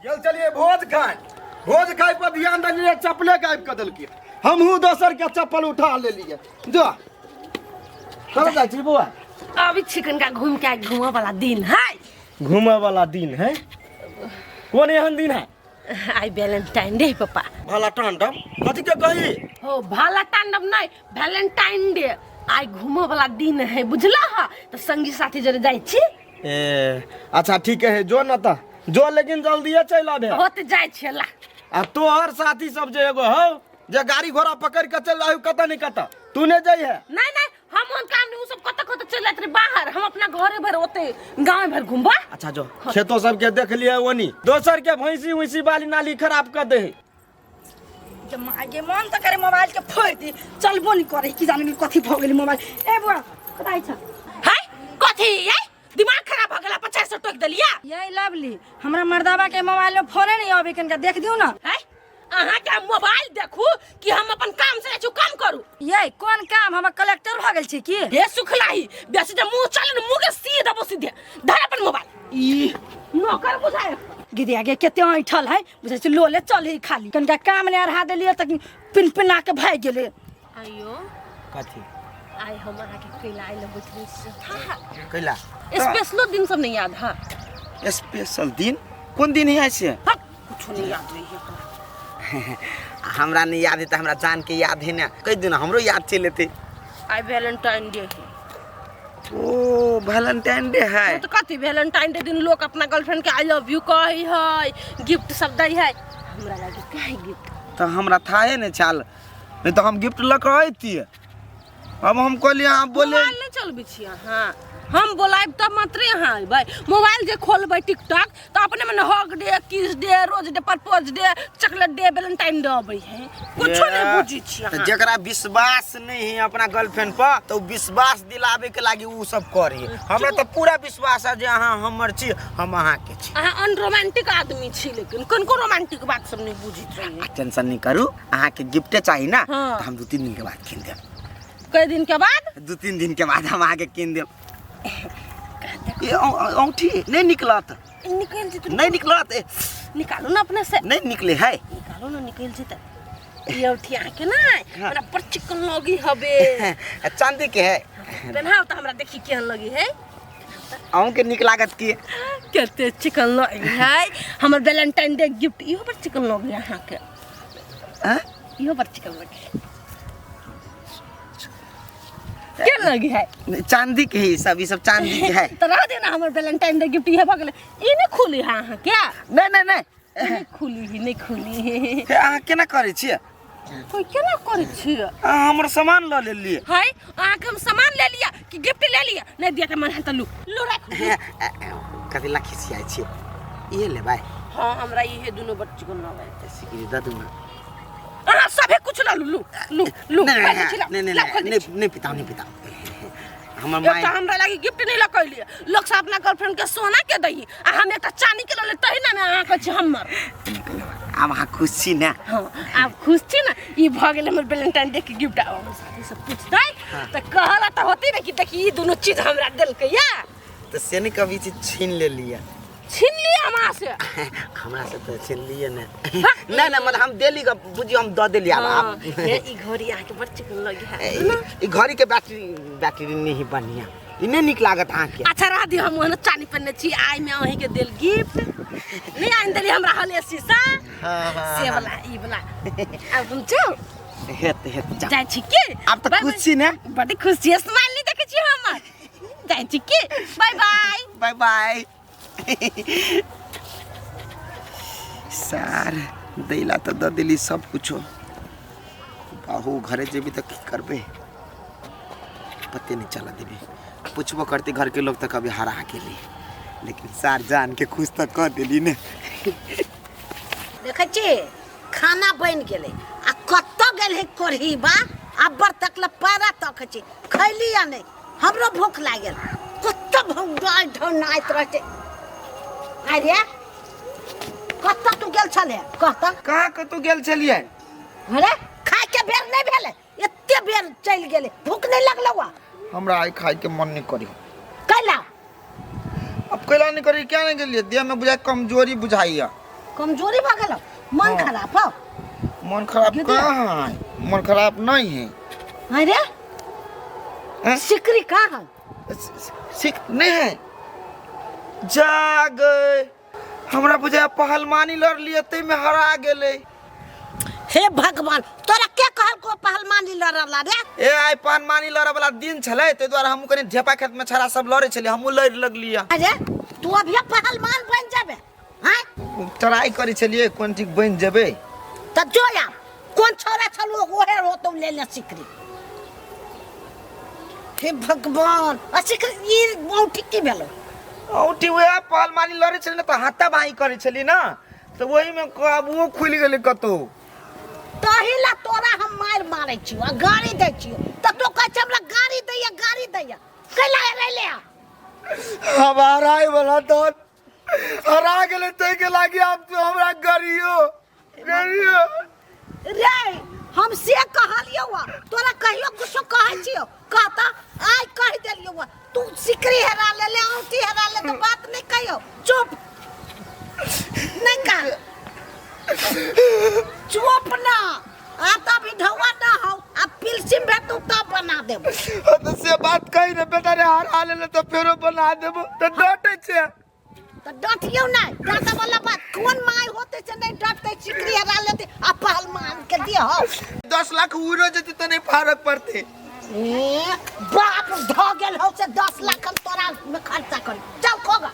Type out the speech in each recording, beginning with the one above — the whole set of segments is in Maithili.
गेल चलिए भोज खाय, भोज खाय पर ध्यान देलिए, चप्पले गायब कर देलकै। हमहूँ दोसर के चप्पल उठा लेलिए। जो कहाँ जाइ छी बौआ? अभी छी कनिका घूम के, घूमऽ वाला दिन है। घूमऽ वाला दिन है? कोन एहन दिन है? आइ वैलेंटाइन डे पापा। भाला टांडम कथी के कही? हो, भाला तांडव नहीं, वैलेंटाइन डे आइ घूमऽ वाला दिन है, बुझला हा? तऽ संगी साथी जरे जाइ छी। ए अच्छा, ठीक है, जो न तऽ जो, लेकिन जल्दिए चलि आबे। हो, तऽ जाइ छियै ला। आ तोहर साथी सब जे एगो हौ जे गाड़ी घोड़ा पकड़ के चल जाय कतऽ नहीं कतऽ, तू नहीं जाइ है? नहीं नहीं, हम ओहन काम नहीं। उ सब कतऽ कतऽ चलि जाइत रहे बाहर, हम अपना घरे भर ओते गाँव भर घुमबा। अच्छा जो, खेतो सबके देख लिये, ओनी दोसर के भैंसी उैंसी बाली नाली खराब कर दे है। आगे मन तऽ करे मोबाइल के फोड़ि दी, चलबो नहीं करे। की जाने कथी भऽ गेलै मोबाइल। ए बुआ, कतऽ छ? हाय, कथी ये दिमाग खराब भऽ गेला? 50 सौ टोकि देलिया। ये लवली, हमरा मर्दाबा के मोबाइल में फोने नहीं आबे, कनिका देख दियौ ना। है, अहाँ के मोबाइल देखू कि हम अपन काम से जाइ काम करू? ये कोन काम? हम कलेक्टर भऽ गेल छी की? हे सुखलाही, बेसी जे मुंह चले ने, मुंह के सी देबो सीधे। धर अपन मोबाइल, ई नौकर बुझाय। गिदिया गे, कते ऐठल है, बुझै छै लोले चले खाली। कनिका काम नहि अढ़ा देलियै तऽ पिन पिना के भागि गेलै। आइयो। कथी? आइ हम अहाँके कैला आइल बैठल छी। कैला? स्पेशलो दिन सब नहीं याद है? स्पेशल दिन कोन दिन है से? हट, कुछो नहीं याद रही है। हमरा नहीं याद है तऽ हमरा जान के याद है ना, कई दिन हमरो याद चलि एतै। आइ वैलेंटाइन डे है। ओ, वैलेंटाइन डे है? तो कथी, वैलेंटाइन डे दिन लोग अपना गर्लफ्रेंड के I love you कहै है, गिफ्ट सब दै है। हमरा लागे काहे गिफ्ट? तऽ हमरा थाहे नहि छल, नहीं तऽ हम गिफ्ट लऽ कऽ अयतियै। अब हम कहलियै अहाँ बोले मोबाइल नहीं चलबै छी अहाँ, हम बोलायब तब मात्रे अहाँ अयबै। मोबाइल जे खोलबै टिकटॉक तऽ अपने मने hug day, kiss day, rose day, propose day, chocolate day, Valentine day अबै है। कुछो नहीं बुझै छी तऽ अहाँ। जकरा विश्वास नहीं है अपना गर्लफ्रेंड पर, तऽ उ विश्वास दिलाबे के लागी उ सब करे। हमरा तऽ पूरा विश्वास है जे अहाँ हमर छी, हम अहाँके छी। अहाँ अनरोमांटिक आदमी छी, लेकिन कनको रोमांटिक बात सब नहीं बुझैत रही। आ टेंशन नहीं करू, अहाँके गिफ्टे चाही ना? हाँ। तऽ हम 2-3 दिन के बाद कीन देब। कई दिन के बाद? 2-3 दिन के बाद हम अहाँके कीन देब। ये औंठी नहीं निकलत। निकल जेतै। नहीं निकलत ए, निकालू ना अपने से। नहीं निकले है। निकालू ना, निकल जेतै। ये औंठी अहाँके ना हमरा बड़ चिकन लगी हबे। चांदी के है। पेन्हाउ तऽ हमरा, देखी केहन लगी है। अहूँके नीक लागत की? कते चिकन लगी है हमर वैलेंटाइन डे गिफ्ट। इहो बड़ चिकन लगी अहाँके। हाँ? इहो बड़ चिकन लगी। केहन लगी है? चांदी के है ई सब, ई सब चांदी के है। तऽ रह देना, हमर वैलेंटाइन डे गिफ्ट इहे भऽ गेलै। ई नहि खुली है अहाँके? नहीं नहीं नहीं। नहि खुली है, नहि खुली है। हे, अहाँ केना करै छियै? कोई केना करै छियै? अहाँ हमर सामान लऽ लेलियै। है, अहाँके हम सामान ले लिया कि गिफ्ट ले लिया? नहीं दिया के मन है तऽ लू लू, राखू। कथी ला खिसियाइ छियै? इहे लेबै? हाँ, हमरा इहे दुनू बच्ची को लगे। तऽ सिकरी दऽ दू ने। अहाँ सभे कुछ लऽ लू, लू लू लू। नहीं खोल दै छी, लाउ, नहीं नहीं। लाउ, खोल दै नहीं छी। नहीं पिताओ, नहीं पिताओ, हमर माय। एकटा हमरा लागी गिफ्ट नहीं लऽ कैलियै। लोग सब अपना गर्लफ्रेंड के सोना के दही आ हम एकटा चांदी के लऽ ले, तही ना अहाँ कहै छी हमर। आब अहाँ खुश छी ने? हाँ, आब खुश छी ने। ई भऽ गेल हमर वैलेंटाइन डे के गिफ्ट। आब हमर साथी सब पूछतै तऽ कहला तऽ होतै ने कि देखी, ई दुनू चीज हमरा देलकै या। तऽ से नहीं कभी चीज छीन लेलियै? छीन लिअ हमरा से? हमरा से तऽ छीन लिए ने। नहीं नहीं, मतलब हम देली, बुझियो हम दऽ देली। आब हाँ, आब हे, ई घड़ी अहाँके बड़ चिकन लगी है। ई घड़ी के बैटरी बैटरी नहीं बढ़िया, ई नहीं नीक लागत अहाँके। अच्छा रह दियौ, हम ओहन चानी पहिरने छी। आइ में अहीं के देल गिफ्ट नहीं आनि देली हमरा हले शीशा से वाला, ई वाला। आब हम जाउ। हेत हेत, जाउ। जाइ छी की? आब तऽ बाय खुश छी ने? बड़ी खुश छी, स्माइल नहीं देखै छी हमर। जाइ छी की? Bye bye. Bye bye. सार दैला तऽ दऽ देली सब कुछो। बाहू घरे जेबी तऽ की करबे, पते नहीं चला देबी। पूछबो करते घर के लोग तऽ कभी हरा गेली, लेकिन सार जान के खुश तऽ कऽ देली ने। देखै छी, खाना बनि गेलै आ कतऽ गेल है कोढ़ी बा? अब्बर तक ले पैरा तकै छी, खैली या नहि? हमरो भूख लागल। कतऽ भौंगाइ ढौनाइत रहै छै। अरे, कतऽ तू गेल छले, कह तऽ? कहाँ कतौ गेल छलियै? अरे, खायके बेर नहि भेलै? एते बेर चलि गेलै, भूख नहि लगलौ? आ हमरा आइ खायके मन नहीं करी। कैला? अब कैला नहीं करी? क्या नहीं गेलियै, देह में बुझाइ कमजोरी बुझाइया। कमजोरी भऽ गेल मन खराब हो मन खराब कहाँ है मन खराब नहीं है अरे हैं? सिकरी कहाँ है सिख नहीं है जा गए हमरा बुझाय पहलवानी लड़ लिए ताहिमे हरा गेलै हे भगवान तोरा के कहल को पहलवानी लड़ला रे ए आइ पहलवानी लड़े वाला दिन छलै ताहि दुआरे हमहूँ कनि ढेपा खेतमे छड़ा सब लड़ै छलियै हमहूँ लड़ि लगलियै अरे तू अभी पहलवान बन जाबे हैं ट्राई करै छलियै कोन ठीक बनि जेबै त जो यार कोन छोरा छल ओहे होतो ले ले सिकरी हे भगवान आ सिकरी ई औंठी की भेलो औंठी वएह पहलवानी लड़ै छलै ने तऽ हाथा बाही करै छलियै ने तऽ ओहिमे आब ओहो खुलि गेलै कतहु तही ला तोरा हम मारि मारै छियो आ गाड़ी दै छियो त तो कहै छै हमरा गाड़ी दैया गाड़ी दैया कैला रहले आ हम हराय वाला धन हरा गेलै ताहिके लागी आब तू हमरा गरियो गरियो रे हम से कहलियौ आ तोरा कहियो कुछो कहै छियो कहता आइ कहि देलियौ आ तू सिकरी हेरा ले ले औंठी हेरा ले तऽ बात नहि कहियो चुप नहि कह चुप ना आ तब ढौआ ना हो आ पिलसिम भेटू तब बना देबो तऽ से बात कही ने बेटा रे हरा लेले तऽ फेरो बना देबो तऽ डटै छै तऽ डटियौ नहि डाँटऽ वाला बात कोन माय होते से नहि डटतै सिकरी हरा लेतै आ पहलवान के दियौ 10 लाख उड़ो जेतै तऽ नहि फरक पड़तै ए, बाप धऽ गेल हौ से 10 लाख हम तोरा में खर्चा करी चल खोगा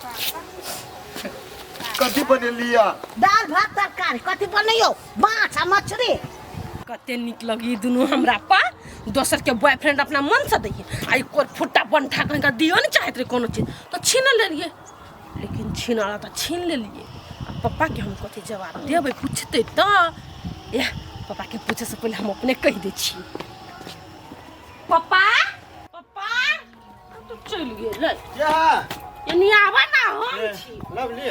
कथी बनेलिया दाल भात तरकारी कथी बनैयौ माछ आ मछली कते नीक लगी दुनू हमरा पा दोसर के बॉयफ्रेंड अपना मन से दैये आ ई कोर फुट्टा बंठा कहीं का दियो नहीं चाहत रहे कोनो चीज तो छीन लेलिए लेकिन छीनला तो छीन लेलिए आ पप्पा के हम कथी जवाब देबै पूछते तऽ एह पप्पा के पूछे से पहले हम अपने कहि दै छियै पप्पा पप्पा तो चलि गेलै क्या एनी आबा ना हम छी लवली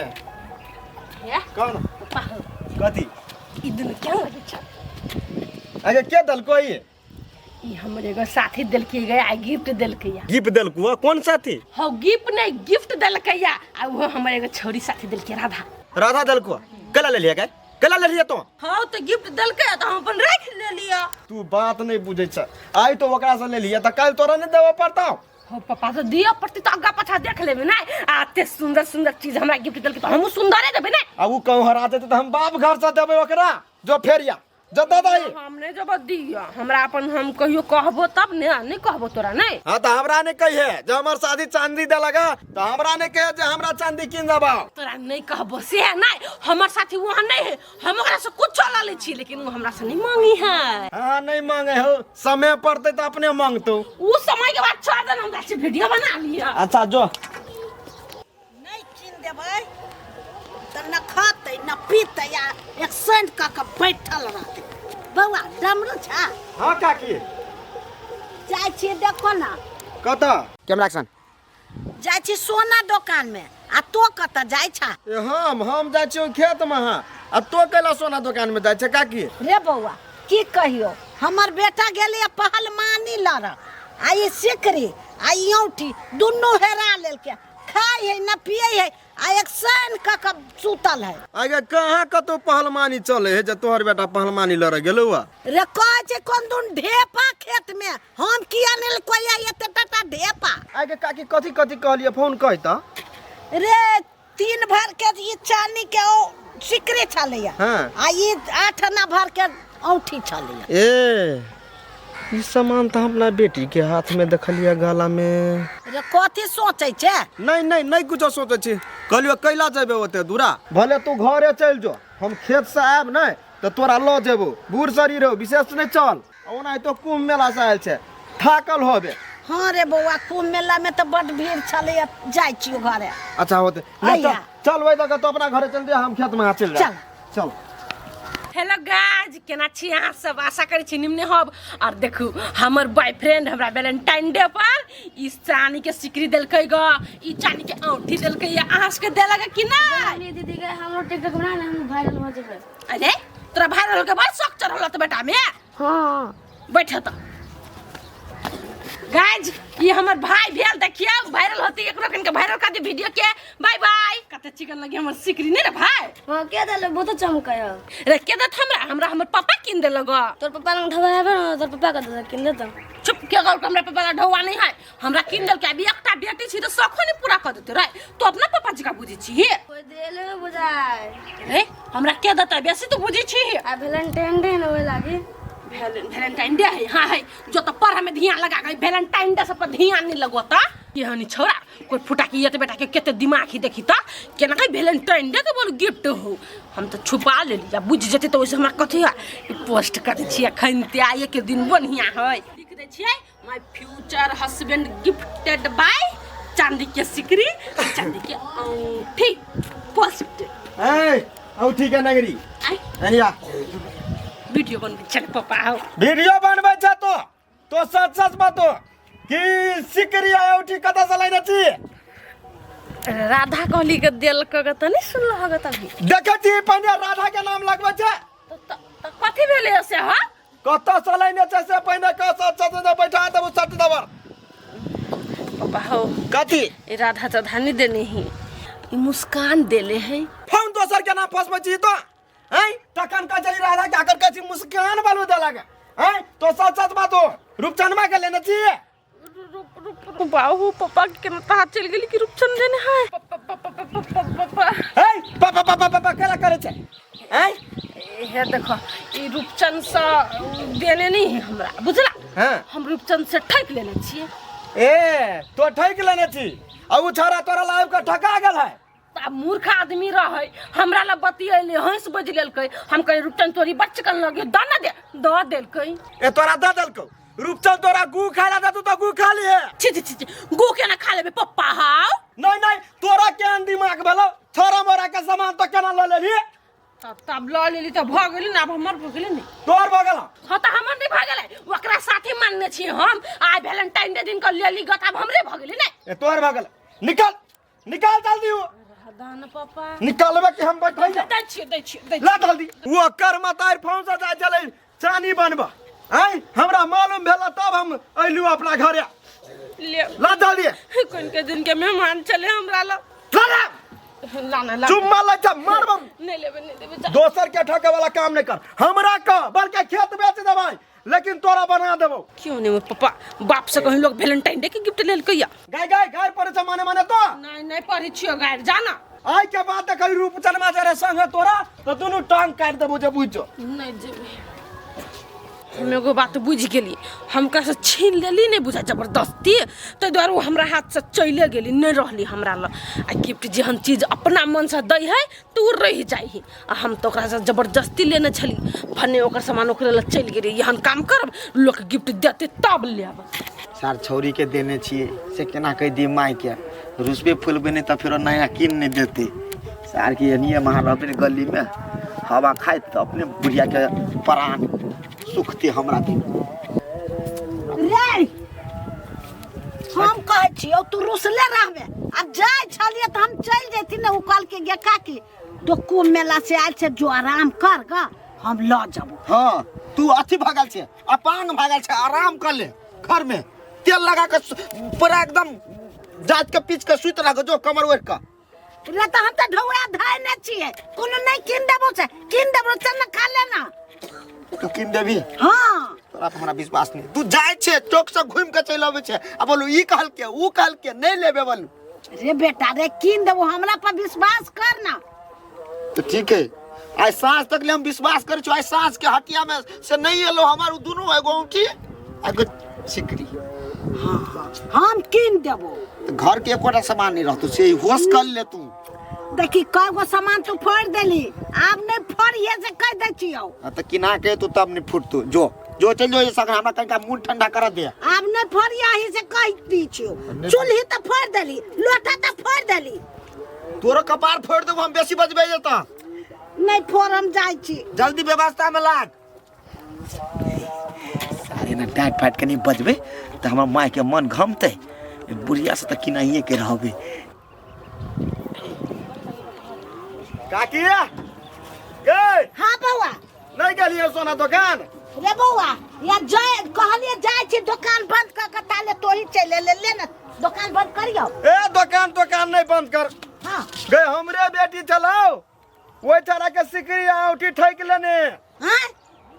हे कौन पप्पा हौ, कथी ई दुनू केहन लगै छै अरे के देलको ई ई हमर एगो साथी देलकै गे आ गिफ्ट देलकै या गिफ्ट देलकू हँ? कोन साथी हौ गिफ्ट नहीं गिफ्ट देलकै या आ उहो हमर एगो छौरी साथी देलकै राधा राधा देलकू हँ? कैला लेलियै गे कैला लेलियै तो हौ तऽ गिफ्ट देलकै तऽ हम अपन राखि लेलियै तू बात नहीं बुझै छ आइ तो ओकरा से लेलियै तऽ काल्हि तोरा नहीं देबऽ पड़तौ हो पापा तो दिअ पड़तै तऽ आगा पाछा देख लेबै ने आ एते सुंदर सुंदर चीज हमरा गिफ्ट देलकै तऽ हमहूँ सुंदरे देबै ने आ उ कहूँ हरा देतै तऽ हम बाप घर से देबै ओकरा जो फेरिया जो दादा ही हम नहीं जब दिअ हमरा अपन हम कहियो कहबो तब ने नहीं कहबो तोरा नहीं हाँ तो हमरा नहीं कहिए जे हमर शादी चांदी देलक है तो हमरा नहीं कहे जे हमरा चांदी कीन देबा तोरा नहीं कहबो से नहीं हमर साथी वहाँ नहीं है हम ओकरा से कुछ ला ले छी लेकिन वो हमरा से नहीं मांगी है हाँ नहीं मांगे हो समय पड़ते तो अपने मांगतो उ समय के बाद छोड़ देना हमरा से वीडियो बना लिया अच्छा जो नहि कीन देबै तऽ न खतै न पीतै आ एक्सेंट कऽ कऽ बैठल रहतै बौआ डमरू छा हाँ काकी जाइ छियै देखो ना कतऽ कैमरा एक्शन जाइ छी सोना दोकानमे आ तो कतऽ जाइ छा ए हम जाइ छियौ खेतमे हाँ आ तो कैला सोना दोकानमे जाइ छै काकी रे बौआ की कहियो हमर बेटा गेलै पहलवानी लड़ऽ आ ई सिकरी आ ई औंठी दुनू हेरा लेलकै खाइ है न पियै है आ एक सन कऽ कऽ सुतल है आगे कहाँ कतौ पहलवानी चले है जे तोहर बेटा पहलवानी लड़े गेलौ आ रे कहै छै कोन दुन ढेपा खेत में हम किया नहीं कोई एते टाटा ढेपा आगे काकी कथी कथी कहलिए फोन कहि तऽ रे तीन भर के ई चानी के ओ सिकरे छलैया हाँ। आ ई 8 आना भर के औंठी छलैया ए ई सामान तऽ हम अपना बेटी के हाथ में देखलियै गला में रे कथी सोचै छै नहीं नहीं नहीं कुछो सोचै छी कहलियो कैला जेबे ओते दूरा भले तू घरे चलि जो हम खेत से आयब नहि तऽ तोरा लऽ जेबो बूढ़ शरीर हो विशेष नहि चल ओना तो कुंभ मेला से आयल छै थाकल होबे हाँ रे बौआ कुंभ मेला में तऽ बड भीड़ छलैया जाइ छियो घरे अच्छा होते नहीं, चल आइया। चल वही दऽ तो अपना घरे चल दे हम खेत में चल चल। चल हेलो गाज केना छी अहाँ सब आशा करै छी निमने हब और देखू हमर बॉयफ्रेंड हमरा वैलेंटाइन डे पर ई चानी के सिकरी देलकै ग ई चानी के औंठी देलकै या अहाँ सबके देलक कि नहि दीदी के हमरो टिकटॉक बना ने हम वायरल हो जेबै अरे तोरा वायरल के बड़ शौक चढ़ल त बेटा में हाँ बैठ त गाइज ये हमर भाई भेल, देखियो वायरल होती, एकरो कन के वायरल कर दी वीडियो के। बाय बाय। कते चिकन लगी हमर सिकरी नहीं रे भाई? हां के देले बहुत चमकय। रे के देत हमरा? हमरा हमर पापा किन देलक। तोर पापा लंग ढवा हेबे न, तोर पापा के देलक किन देत। चुप के गल, हमरा पापा ला ढवा नहीं है, हमरा किन देलक। अभी एकटा बेटी छी त शौखो नहीं पूरा कर देते रे। तू अपना पापा जी का बुझी छी? कोई देले बुझाय रे हमरा के देतै बेसी तू बुझी छी? आ वैलेंटाइन डे न होय लागी। वैलेंटाइन डे है? हाँ है, जो तो पर हमें ध्यान लगा गई वैलेंटाइन डे सब पर ध्यान नहीं लगोता। ये हनी छोरा कोई फुटा की ये बेटा के केते दिमाग ही देखी ता केना कहीं वैलेंटाइन डे के बोल गिफ्ट हो। हम तो छुपा ले लिया, बुझ जते तो वैसे हमरा कथी है पोस्ट कर दै छियै अखन ते आए के दिन बढ़िया है। लिख दै छियै my future husband gifted by चांदी के सिकरी चांदी के अंगूठी पोस्ट। ए अंगूठी के नगरी आई अनिया वीडियो बनबै छै पापा। आओ वीडियो बनबै छै तो सच सच बातो कि सिकरी आ अंगूठी कतऽ से लैने छी? राधा कहली के देल क त नहीं सुनल हग तभी देखै छी पहिने राधा के नाम लगबै छै। त कथी भेलै से? हां कतऽ से लैने छै से पहिने कह, सच सच ने बैठा देबौ सट दबर। पापा हो कथी? ए राधा चौधा नहीं देने ही, ई मुस्कान देले है। फोन दोसर के नाम फसबै छी तो हैं तखन कहै छली राधा के आकर कहै छी मुस्कान बालू देलक हैं। तो सच सच बातो रूपचनमा के लेने छी? बाहु पापा के केना चलि गेली कि रूपचंद देने है। पापा हे पापा पापा पापा केला करे छै हैं? हे देखो ई रूपचंद से देने नहीं है हमरा, बुझला? हां हम रूपचंद से ठक लेने छियै। ए तो ठक लेने छी आ उ छोरा तोरा लाइव के ठका गेल है। त मूर्ख आदमी रहै, हमरा ला बतियैले हंस बजि लेलकै। हम कहे रूपचंद तोरी बचकन लगे द न दे, द देलकै। ए तोरा द देलकौ रूपचंद? तोरा गू खाय ला देतौ त गू खा लिहे। छी छी छी, गू केना खा लेबै पप्पा? हाउ नहीं नहीं तोरा केहन दिमाग भेलौ, छोरा मोरा के सामान तो केना ल लेली? तब ल लेली त भ गेली न, आब हमर भ गेली ने। तोर भ गेल? हाँ त हमर नहीं भ गेलै, ओकरा साथे मानने छी हम। आइ वैलेंटाइन डे दिन क लेली गत, आब हमरे भ गेली ने। ए तोर भ गेल, निकल निकाल जल्दी हो। दान पापा निकालबे कि हम बैठै जा? दै छियै दै छियै दै। ला जल्दी। वो कर मतार फोन से जाय चलै चानी बनबा आइ हमरा मालूम भेल तब हम अइलू अपना घरे। ले ला जल्दी। कोन के दिन के मेहमान चले हमरा ला। ला ला ना ला चुम्मा लै छ मारबम। नहीं लेबे नहीं लेबे। दोसर के ठके वाला काम नहीं कर, हमरा कह बल्कि खेत बेच देबै लेकिन तोरा बना देबो। क्यों नहीं पापा बाप से कहीं लोग वैलेंटाइन डे के गिफ्ट लेलकै या? गाय गाय गाय पड़े छ माने माने तो नहीं नहीं पढ़ै छियो गाय जाना। आइ के बाद देखै रूप चनमा जरे संग तोरा तो दुनू टांग काटि देबो जे बुझ जो। नहीं जेबै। हम एगो बात बुझि गेली, हम से छीन लेली नहीं बुझा जबरदस्ती, ताहि दुआरे ओ हमरा हाथ से चले गेली, नहीं रहली हमरा लग। आ गिफ्ट जेहन चीज अपना मन से दै है तो उ रहि जाइ है, आ हम तो ओकरा से जबरदस्ती लेने छली, भने ओकर सामान ओकरे लग चलि गेली। एहन काम करब लोक गिफ्ट देते तब लेब। सार छौरी के देने छियै से केना कहि दियै माय के, रुसबे फुलबे नहीं तऽ फेरो नया कीन नहीं देते। सार के एनिये महा रहबे ने गली में हवा खाइत तऽ अपने बुढ़िया के प्राण सुखते हमरा दिन। रे हम कहै छियौ तू रुसले रहबे। आब जाइ छलियै तऽ हम चलि जैती ने, उ कहलकै गे काकी तो कुम्भ मेला से आयल छै, जो आराम कर ग हम लऽ जबो। हाँ तू अथी भगल छै अपांग भगल छै, आराम कर ले घर में तेल लगा के पूरा एकदम जात के पीच के सुति रह जो कमर ओढ़ के। रे तऽ हम तऽ ढौआ धयने छियै, कोनो नहीं कीन देबो से कीन देबो चल ना खा लेना। तू कीन देबी? हाँ तोरा पर हमरा विश्वास नहीं। तू जाइ छै चौक से घूम के चलि अबै छै आ बोलू ई कहलके ऊ कहलके नहीं लेबे बोलू। रे बेटा रे कीन देबो, हमरा पर विश्वास कर ना। तो ठीक है आइ साँझ तक ले हम विश्वास करै छियौ, आइ साँझ के हटिया में से नहीं एलो हमर उ दुनू एगो औंठी एगो सिकरी। हाँ हाँ हम कीन देबो। तो घर के एकोटा सामान नहीं रहतो से होश कर ले तू। देखी कय गो सामान तू फोड़ देली, आब नहीं फोड़िए से कह दै छियौ। हाँ, तो किना के तू तब नहीं फुटतू, जो जो चल जो सगरा हमरा कनिका मुंह ठंडा कर दे। आब नहीं फोड़िए ही से कह दी छियौ। चूल्ही तो फोड़ देली, लोटा तो फोड़ देली। तोरो कपार फोड़ देबो हम बेसी बजबे जेता। नहीं फोड़ हम जाइ छी। जल्दी व्यवस्था में लाग। सारे ना डाँट फाट के नहीं बजबे तो हमर माय के मन घमते, बुढ़िया से तो किनाइए के रहबे। काकी गे। हाँ बौआ नहीं गेलियै सोना दुकान? रे बौआ या जाय कहलिए जाय छी दुकान बंद क के ताले तोही चलि एले ले ने दुकान बंद करियो ए दोकान तोकान नहीं बंद कर हाँ गए हमरे बेटी चलाओ ओहि छड़ा के सिकरी औठी ठैक लेने हाँ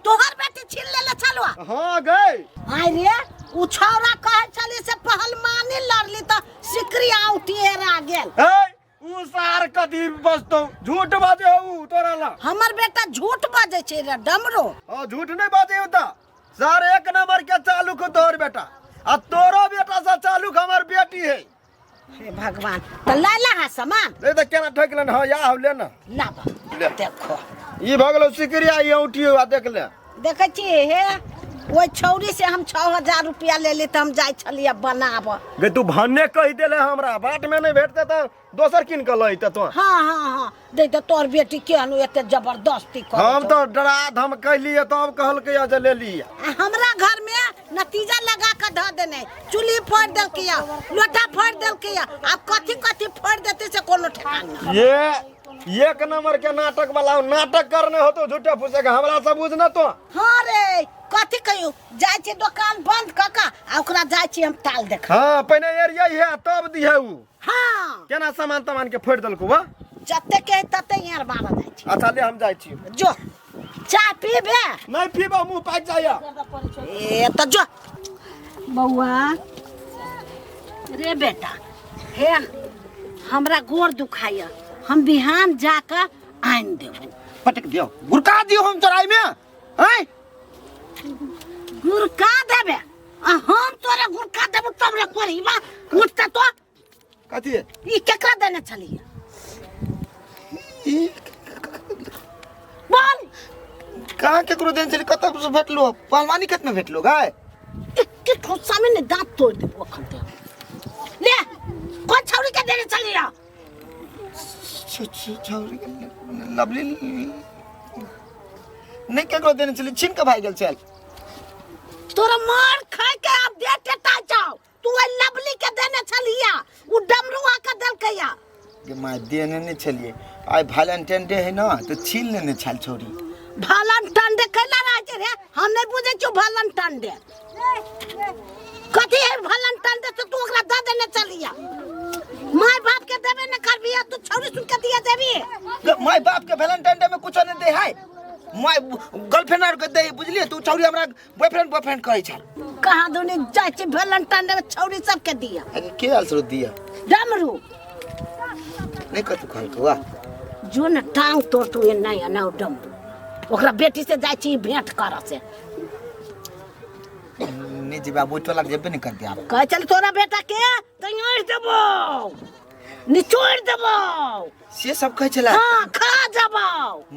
तोहर बेटी छीन लेले छलवा हाँ गए आय रे उ छौरा कहै छली से पहलवानी लड़ली त सिकरी औठी हेरा गेल ए उ सार कथी बजतौ झूठ बाजे हो उ तोरा ला हमर बेटा झूठ बजै छै रे डमरो हाँ झूठ नहीं बाजे हो त सर एक नंबर के चालू को तोहर बेटा आ तोरो बेटा से चालू हमर बेटी है हे भगवान त ला ला हा सामान नहीं त केना ठोक लेन हाँ या हम ले ना लाब देखो ई भऽ गेलौ सिकरिया ई औठी आ देख ले देखै छी हे ओहि छौरी से हम 6000 रुपया लेली तऽ हम जाइ छलियै बनाबऽ गे तू भन्ने कहि देले हमरा बाट में नहीं भेटते तऽ दोसर कीन कऽ लैते तो हाँ हाँ हाँ देख तऽ तोहर बेटी केहन एते जबरदस्ती करै हम छौ। तऽ डरा धम कैलियै तब कहलकै जे ले लिअ आ हमरा घर में नतीजा लगा के धऽ देने चूल्ही फोड़ि देलकै लोटा फोड़ि देलकै आब कथी कथी फोड़ि देतै से कोनो ठेकान नहि ये एक नंबर के नाटक वाला नाटक करने होतो झूठे फूसे के हमरा सब बुझ न तो हाँ रे कथी कहियो जाइ छी दोकान बंद कऽ कऽ आ ओकरा जाइ छी हम ताल देख हाँ पहिने एरिया है तब दिहे उ हाँ केना सामान तामान के फोड़ि देलकौ वा जते के है तते यार मारऽ जाइ छी अच्छा ले हम जाइ छी जो चाय पीबे नहीं पीबा मुंह पाकि जाइया ए तऽ जो बौआ रे बेटा हे हमरा गोर दुखाइया हम बिहान जाकऽ आनि देबो पटक दियो गुरका दियो हम तोरा में हैं गुरका देबे आ हम तोरा गुरका देबो तब रे कोरीबा उठते तो कथी ई केकरा देने छलियै बोल कहाँ केकरो देने छली कतऽ से भेटलो पहलवानी खेत में भेटलो गाय एके ठोसा में ने दांत तोड़ देबो अखन ते ले कौन छौरी के देने छलियै छौरी के लवली नहीं केकरो देने छली छीन के भाग गेल छल तोरा मार खाय के आब दे टेटा जाओ तू ओहि लवली के देने छलिया उ डमरुआ के देलकैया गे माय देने नहीं छलिए आइ वैलेंटाइन डे है ना तो छीन लेने छल छौरी वैलेंटाइन डे कैला रहै छै रे हम नहीं बुझै छियौ वैलेंटाइन डे कथी है वैलेंटाइन डे से तू ओकरा दऽ देने छलिया माय बाप के देबे न करबी तू छौरी सुन के दिया देबी गे माय बाप के वैलेंटाइन डे में कुछो नहीं दे है my girlfriend are के दे बुझलिए तू छौरी हमरा बॉयफ्रेंड बॉयफ्रेंड कहै छल कहाँ दुनी जाइ छी वैलेंटाइन डे में छौरी सबके दिया अरे के आल सरो दिया डमरू नहीं कतू कहलकौ आ जो ने टांग तोड़ तू ये नहीं ना डमरू ओकरा बेटी से जाइ छी भेंट करऽ से नहीं जेबे आब ओहि टोला जेबे नहीं करबे आब कहै छल तोरा बेटा के तऽ देबो निचोड़ देबो से सब कहै छलै हाँ खा जेबो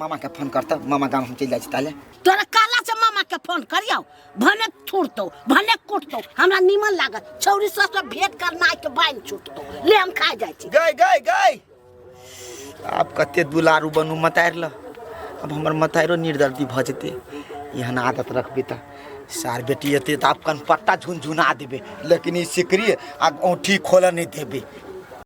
मामा के फोन करता मामा गाम हम चलि जाइ छी ताले तोरा कहला से मामा के फोन करियौ भने थुरतौ भने कुटतौ हमरा निमन लागत छौरी सब से भेंट करना के बान्हि छुटतौ ले हम खा जाइ छी गई गई गई आब कते दुलारू बनू मतारि ल अब हमर मतारियो निर्दर्दी भऽ जेतै एहन आदत रखबी तऽ सार बेटी एतै तऽ आब कनपट्टा झुनझुना देबै लेकिन ई सिकरी आ औँठी खोलऽ नहि देबै।